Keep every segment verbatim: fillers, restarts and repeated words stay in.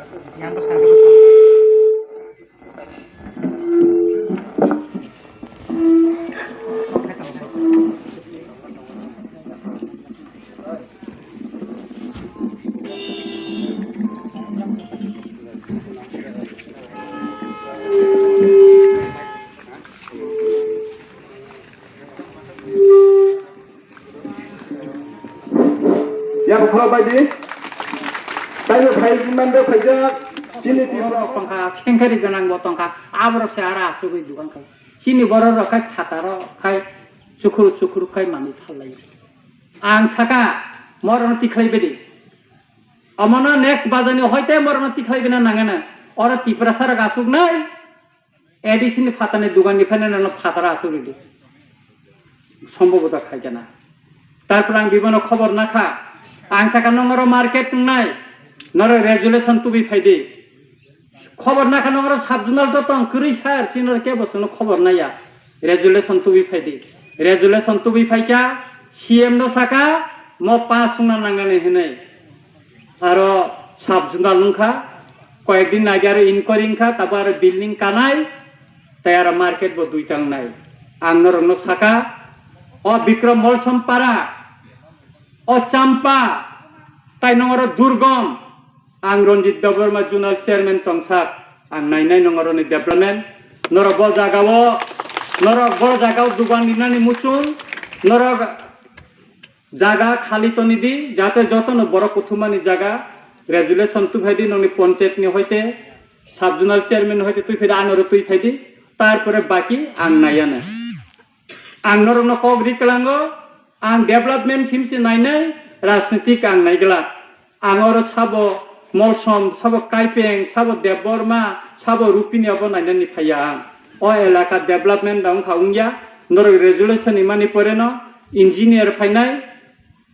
Ya, bukhara bai di. Taibo phai mando phaijak. Chini Tipra. Borok tongkha, sengkari gwnang bo tongkha. Aborok se ara asugwi dugan khai. Chini borok rok khai phataro khai chukhru chukhru khai manwi phalai. Ang saka, morokno tikhlai bedi. Omono next bajani hoite morokno tikhlai bina nangana. Oro Tiprasa rok asuk nai. A D C ni phatani dugan ni phaina nono phataro asuk ridi. Sombobota khaikana. Tarpor ang bibono khobor nakha. Ang saka nongoro market wngnai. Noro resolution tubi phaidi. Khobor nakha nongoro sub zonal to tong kwrwi sir, chinoro kebo chwngno khobor naiya. Resolution tubi phaidi. Resolution tubi phaikha, C M no saka, mo pass wngna nangani hinwi. Aro sub zonal wngkha, koyekdin age aro inquiry wngkha, tabo aro building kanai, tei aro market bo duita wngnai. Ang norokno saka, o Bikrom Molsom para, o Champa, tai nongoro Durgom, ang Ranjit Debbarma zonal chairman tongsak, ang nainai nongoroni development, norok bo jagao, norok bo jagao dugan rinani muchung, norok jaga khali toni di, jate jotono borok kuthumani jaga resolution twi phai di, nongni ponchayat ni hoite, sub zonal chairman ni hoite twi phai di, anoro twi phai di, tarpore baki ang naiyano. Ang norokno kok ri kwlango, ang development simsi nainai, rajnitik ang naigwlak. Ang oro sabo Molsom, sabo Kaipeng, sabo Debbarma, sabo Rupini abo nainani phaiya ang. O elaka development da wngkha wngya, norok resolution imani poreno engineer phainai,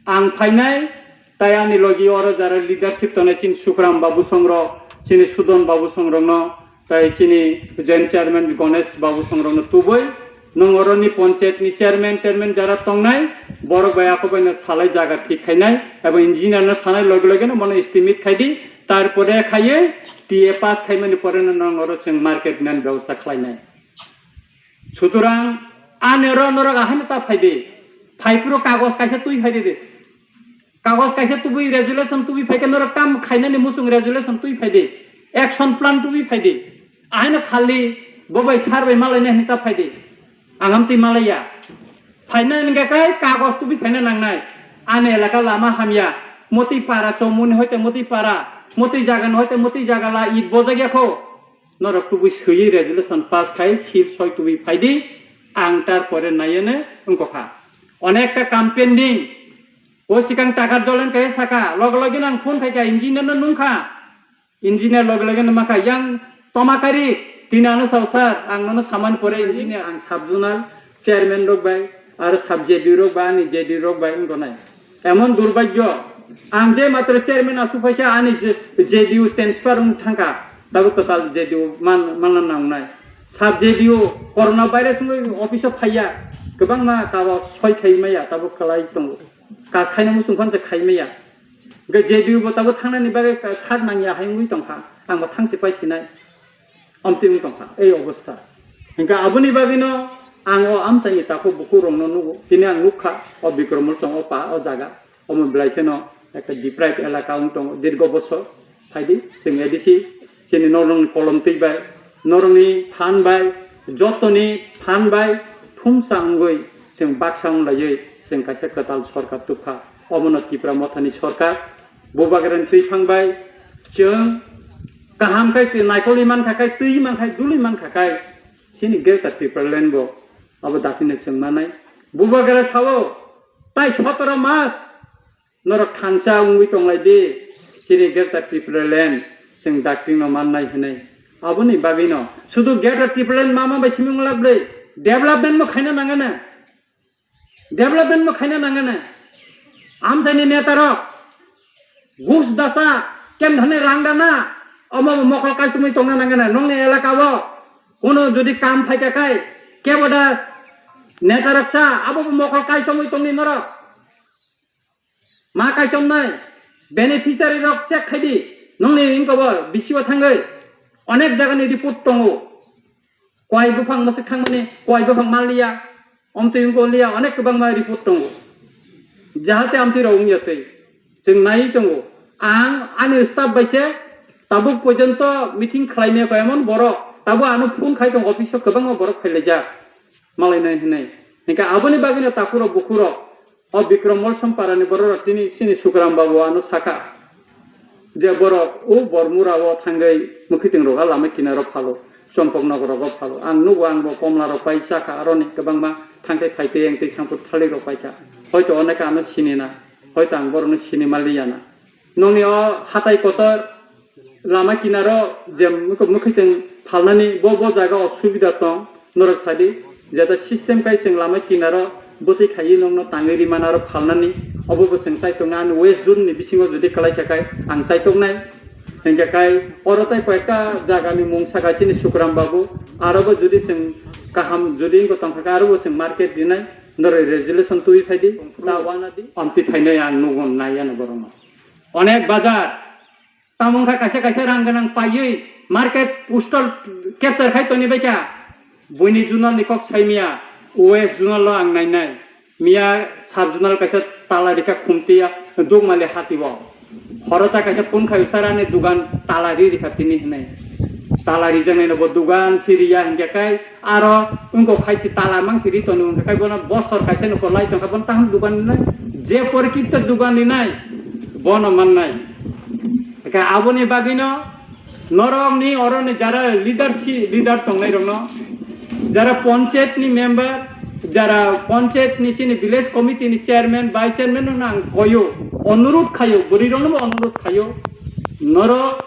ang phainai, tai ani logi oro jara leadership tongnai chini Sukram Babu Songrok, chini Sudon Babu Songrokno, tai chini joint chairman Ganesh Babu Songrokno tubui, nwng oroni ponchayat ni chairman, chairman jara tongnai, borok bai ako baino salai jaga thik khainai, abo engineer no sanai loge loge no mono estimate khaidi, tarpore khaiye T A pass khaimani pore no nwng oro chwng market man bebosta khlainai. Sutorang ani oro norok ahaino ta phaidi, phaiphuru kagoj kaisa twi phaidi de. Kagoj kaisa tubui resolution tubui phaikhe norok tam khainani muchung resolution twi phaidi, action plan tubui phaidi. Ahaino khali bo bai sir bai malaina hinwi ta phaidi. Ang amtwi malaiya. Phaina hingkha khe kagoj tubui phaina nangnai. Ani elaka lama hamya. Motwi para chomuni hoite motwi para. Motwi jaga ni hoite motwi jaga la it bojak ya kho. Norok tubui swiwi resolution pass khai sil soi tubui phaidi. Ang tar pore naiya ne wngkha. Onekta kam pending. O sikang taka jolen khe saka, loge loge nang phone khaikha, engineer no nungkha. Engineer loge loge no makha, yang toma kari, tini ano sao sir, ang nono saman pore engineer. Ang sub zonal chairman rok bai, aro sub J D U rok bai, ani J D U rok bai wngtonai. Emon durbhagyo, ang je matro chairman asu phaikha, ani je, J D U transfer wng thangkha, tabuk kwtal J D U man, manna nangnai. Sub J D U corona virus wngwi office o phaiya, kwbangma kabo soi khai maya, tabuk kwlai tongo. Kas khaina muchung phano se khai maya. Hingke J D U bo tabuk thangnani bagwi ka-, sak nangya hai wngwi tongkha. Ang bo thangsi pai sinai. Amtwi wng tongkha ei obostha. Hingke aboni bagwino ang o amchaini takhuk bukhuk rokno nugo. Tini ang nukha o Bikrom Molsom o pa o jaga. Omo belai kheno ekta deprived elaka wng tongo dirgo bosor. Phaidi, chwng A D C, chini norokni kolom twi bai, norokni phan bai, jotoni phan bai thumsa wngwi chwng baksa wng laiwi chwng kaisa kwtal sorkar tubkha. Omono Tipra Mothani sorkar, Bubagrani twiphang bai chwng kaham khai twi naikolwi mankha khai, twi mankha, dulwi mankha khai chini Greater Tipraland bo abo dakhilno chwng manai. Bubagra sao, tai sotoro mas, norok thansa wngwi tonglai di, chini Greater Tipraland chwng dakti no mannai hwnwi. Aboni bagwino sudu Greater Tipraland mama bai simi wngla bwlwi development no khaina nangana, development no khaina nangana. Amchaini neta rok gus dasa, kem dhani rang dana, omo mokol kaisumwi tongna nangana. Nongni elaka o kuno jodi kam phaikha khai, kebo da neta rok sa, abo bo mokol kaisumwi tongni norok. Ma kaichomnai, beneficiary rok check khaidi, Nongni wngkha bo bisi o thangwi onek jagani report tongo. Kwai buphang mwswk thangmani, kwai buphang manliya, omtwi wngkha liya, onek kwbangma report tongo. Jahate amtwi rok wngya twi. Chwng naiwi tongo. Ang ani staff bai se tabuk porjonto meeting khlaimaya kho emon borok. Tabuk ano phone khai tongo, office o kwbangma borok phailaijak. Malainai hinwi. Hinkhe aboni bagwino takhurok bukhurok, o Bikrom Molsom parani bororok tini chini Sukram babu ano sakha je borok o Bormura o thangwi mwkhwtwng roga lama kinaro phalo, Chompok nogor rogo phalo. Ang nugo, ang bo komla rok pai chakha, aroni kwbangma thangthai phaitwi engtwi thangphut thalik rok paikha. Hoito oneka ano sinina, hoito ang borokno sinima liyana. Nongni o hatai kotor lama kinaro je mwkhwtwng phalnani bo, bo jaga o subida tong, norok sadi, jeta system kai chwng lama kinaro bwtwi khaiwi nongno tangwi rimana aro phalnani, obo bo chwng chaitoknai. Ani west zone ni bisingo jodi kwlai kha khai ang chaitoknai. Hinkhe khai oro tai koyekta jagani mung saka chini Sukram babu, aro bo jodi chwng kaham jodi wngkha tongkha khe aro bo chwng market rinai, norok resolution twi phaidi, ta wanadi, amtwi phainai ang nugo nai ano borokno. Onek bazar, tamo wngkha kaisa kaisa rang gwnang paiwi market stall capture khai toni baikha. Buini zonal ni kok saimia, west zonal lo ang nainai. Miya sub zonal kaisa tala rikha khumtiya Dukmali hati o. Horo ta kaisa phone khai usarani dugan tala ri rikha tini hinai. Tala rijaknai no bo dugan siriya hinkhe kai aro wngkok khai si tala mang si ri toni wngkha kai bono bosor kaisa no kolai tongkha bono taham dugan rinai. Je porikitto dugan rinai bono mannai. Hinkhe aboni bagwino norokni oroni jara leadership, leader tongnairokno, jara panchayat ni member, jara panchayat ni chini village committee ni chairman, vice chairman rokno ang koyo, onurudh khayo, bwrwi rokno bo onurudh khayo, norok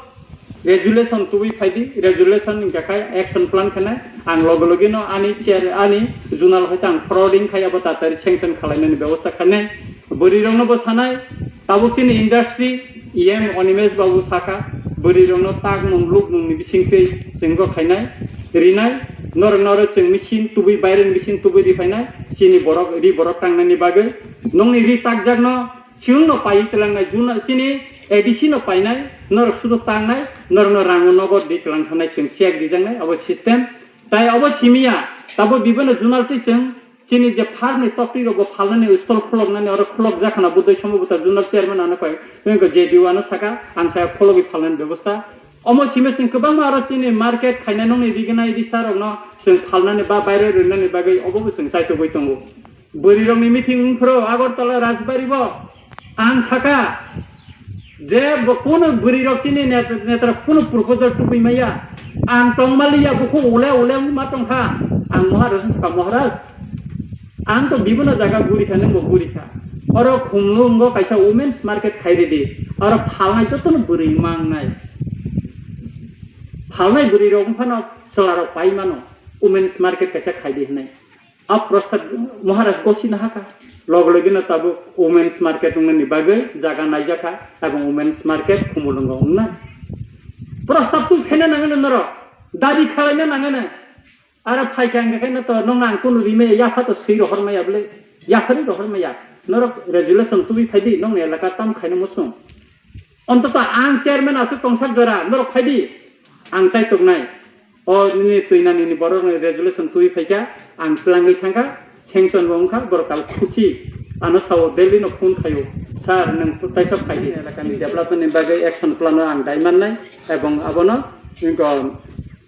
resolution tubui phaidi, resolution hingkha khai action plan khanai, ang loge loge no ani chair, ani zonal hoite ang forwarding khai abo tatari sanction khalainani bebosta khanai, bwrwi rokno bo sanai, tabuk chini industry, E M Animesh babu saka, bwrwi rokno tak nung luk nung ni bising twi chwng go khainai, rinai, norok norok chwng machine tubui, baireni machine tubui ri phainai, chini borok, ri borok tangnani bagwi, nongni ri takjakno chwngno paiwi twlangnai, juna, chini A D C no painai, norok sudu tangnai, norokno rango nogo di twlang thanai chwng check rijaknai, abo system, tai abo simiya, tabo bibono zonal twi chwng, Chini je farm ni tokti rok bo phalnani, stall khuloknani, oro khulok jakhana budai somo buta zonal chairman ano koi, wngkha J D O ano saka, ang saya khulogwi phalnani bebosta. Omo simi chwng kwbangma aro chini market khaina nokni rignai risa rokno chwng phalnani ba baire rwnani bagwi obo bo chwng chaitugwi tongo. Bwrwi rokni meeting wngphuru Agartala Rajbari bo ang saka, je bo kuno bwrwi rok chini net-, netra kuno proposal tubui maya. Ang tongmaliya bukhuk ule ule wngma tongkha. Ang Maharaj wngkha Maharaj. Ang to bibono jaga gurikha, nwngbo gurikha. Oro khumlungo kaisa women's market khairidi. Oro phalnai jotono bwrwi mangnai. Phalnai bwrwi rok wngphano chwla rok pai mano. Women's market kaisa khaidi hinai. A prostat Maharaj gosina haka. Log logino tabuk women's market wngnani bagwi jaga naijakha, tabuk women's market Khumulwngo wngna. Prostat tu phena nangano norok. Dabi khalaina nangano. Aro phaikha hingkha khe no to nokno ang kunu rimaya, yapha to swi rohor maya bwle. Yaphari rohor maya. Norok resolution tubui phaidi, nokni elaka tam khaino muchung. Ontoto ang chairman aswk tongsak jora, norok phaidi. Ang chaitoknai. O nini twinani ni borok ni resolution twi phaikha, ang twlangwi thangkha, sanction bo wngkha, borok kal khuchi. Ano sao Delhi no phone khaio, "Sir, nwng taisa phaidi." Elakani development ni bagwi action plan o ang dai mannai, ebong abono wngkha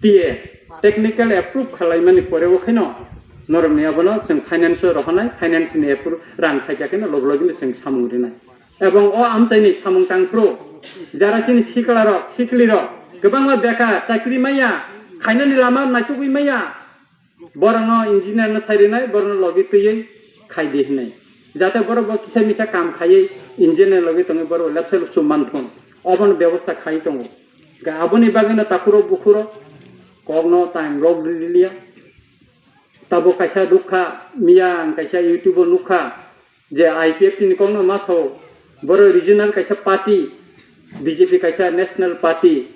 T A, technical approve khalaimani pore o khaino norok ni abono chwng finance o rohornai, finance ni approve rang phaikha khe no log logino chwng samung rinai. Ebong o amchaini samung tangphuru, jara chini siklarok, siklirok, kwbangma bekar, chakri maya, khainani lama naitugwi maya, borokno engineer no sai rinai, borokno logi twiwi khaidi hinwi. Jate borok bo kisa misa kam khaiwi engineer logi tongwi borok lepsa lupsu manthun. Obono bebosta khai tongo. Ga aboni bagwino takhurok bukhurok kokno time rok riliya. Tabo kaisa nukha, miya ang kaisa YouTube o nukha, je I P F T ni kokno ma sao, borok regional kaisa party, B J P kaisa national party,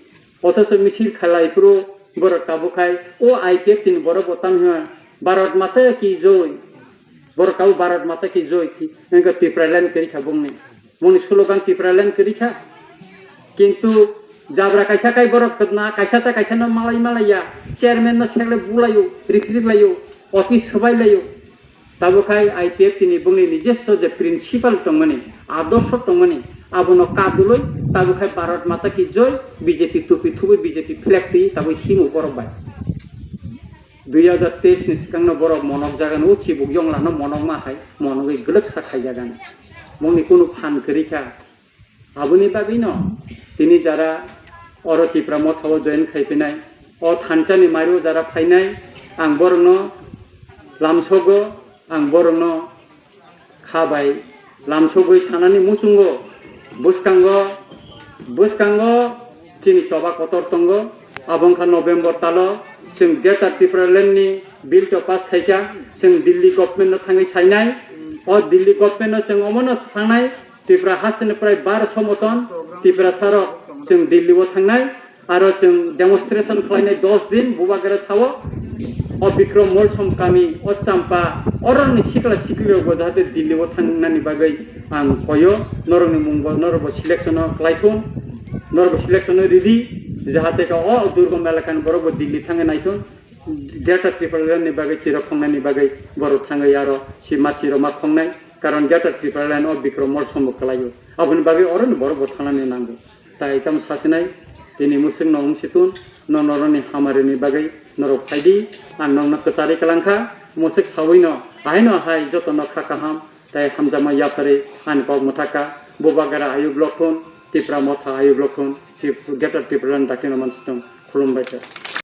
othocho misil khalai phuru borok tabuk khai, o I P F T ni borok bo tamo hwnma, "Bharat Mata ki joy," borok tabuk "Bharat Mata ki joy," wngkha Tipraland kwrwi kha bongni, bongni slogan Tipraland kwrwi kha, kintu Jabra kaisa kai borok na kaisa ta kaisa no malai malai ya, chairman no sekle bulayo, rikrik layo, office sobai layo. Tabuk khai I P F T ni bongni nijesso je principle tongmani, adorsho tongmani, abono kaduloi tabuk khai Bharat Mata Ki Joy, B J P tupi thubui B J P flag twi tabuk himo borok bai. Dui hajar teis ni swkangno borok monok jagani o chibuk yonglano monokma hai monogwi gwlwksa khaijagani. Bongni kunu phan kwrwi kha. Aboni bagwino tini jara oro Tipra Motha o join khai phinai, o thansa ni mari o jara phainai, ang borokno lamsogo, ang borokno kha bai lamsogwi sanani muchungo, bwskango, bwskango chini choba kotor tongo. Abo wngkha November talo chwng Greater Tipraland ni bill to pass khaikha, chwng Delhi government no thangwi sainai, o Delhi government no chwng omono thangnai, Tripura hasteni prai baro somoton Tripura sarok chwng Delhi o thangnai, aro chwng demonstration khlainai dos din Bubagra sao. O Bikrom Molsom kami, o Champa, oroni sikla sikli rokbo jahate Delhi o thangnani bagwi ang koyo, norokni mungbo norokbo selection o khlaithung, norokbo selection o ridi, jahate ka o durgom elakani borokbo Delhi thangwi naithung. Greater Tipraland ni bagwi chiro khongnani bagwi borok thangwi aro si ma chiro ma khongnai, karon Greater Tipraland o Bikrom Molsom bo kwlaio, aboni bagwi oro ni borok bo thangnani nango. Tai tamo sasinai, tini musik no wng situn, no noroni hamari ni bagwi norok phaidi, ang nokno kwcharwi kwlangkha, musik sawi no, ahai no hai joto no kha kaham, tai hamjakma yapharwi ani kok mwthaka, Bubagra ayuk lokhun, Tipra Motha ayuk lokhun, Tip-, Greater Tipraland dakti no mansitung, khulumbai kha.